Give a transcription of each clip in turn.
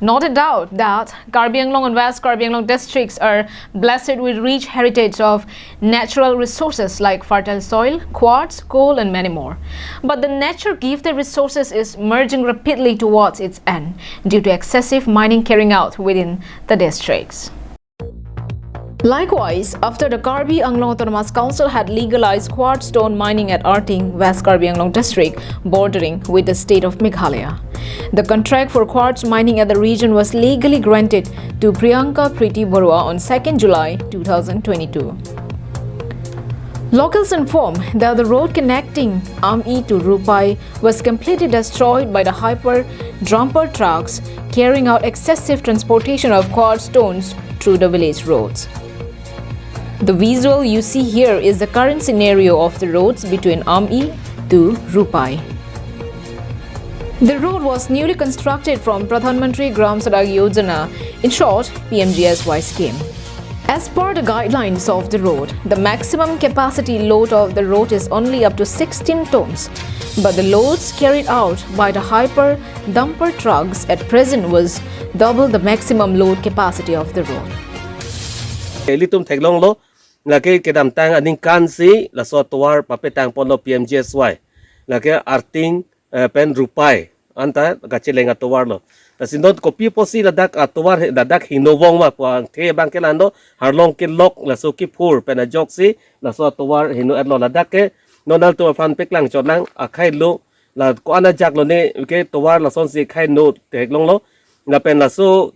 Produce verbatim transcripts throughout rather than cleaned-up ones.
Not a doubt that Karbi Anglong and West Karbi Anglong districts are blessed with rich heritage of natural resources like fertile soil, quartz, coal, and many more. But the nature-gifted resources is merging rapidly towards its end due to excessive mining carrying out within the districts. Likewise, after the Karbi Anglong Autonomous Council had legalized quartz stone mining at Arting, West Karbi Anglong district, bordering with the state of Meghalaya, the contract for quartz mining at the region was legally granted to Priyanka Preeti Barua on second July two thousand twenty-two. Locals inform that the road connecting Amei to Rupai was completely destroyed by the hyper dumper trucks carrying out excessive transportation of quartz stones through the village roads. The visual you see here is the current scenario of the roads between Amei to Rupai. The road was newly constructed from Pradhan Mantri Gram Sadak Yojana, in short, P M G S Y scheme. As per the guidelines of the road, the maximum capacity load of the road is only up to sixteen tons, but the loads carried out by the hyper dumper trucks at present was double the maximum load capacity of the road. Ilitum theklonglo, lake kedamtang aningkan si laso atovar papetang ponlo P M G S Y. Lake Arting, eh, pen Rupai anta kacheleng atovar lo. Lasi non kopi apotsi ladak atovar he-, ladak hingno vong ma pu angthe abang ke lando, harlong kelok laso kiphur pen ajoksi laso atovar hingno-etlo. Ladak ke non altum aphan paklang chotnang, akhei lo, la ko-an ajak lo ne ke tovar lasonsi khei no theklonglo. Lapen laso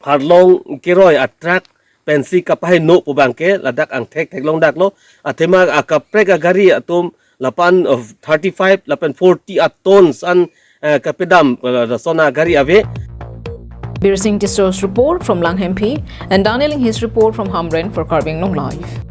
harlong keroi a-truck pensi kapahingno pu abang ke ladak angthek theklong daklo. Athema akaprek agari atum lapan, uh, thirty-five lapen forty a-tons an, uh, kapedam, uh, lason agari ave. Birsing Tisso's report from Langhemphi and Daniel Inghi's report from Hamren for Karbi Anglong Live.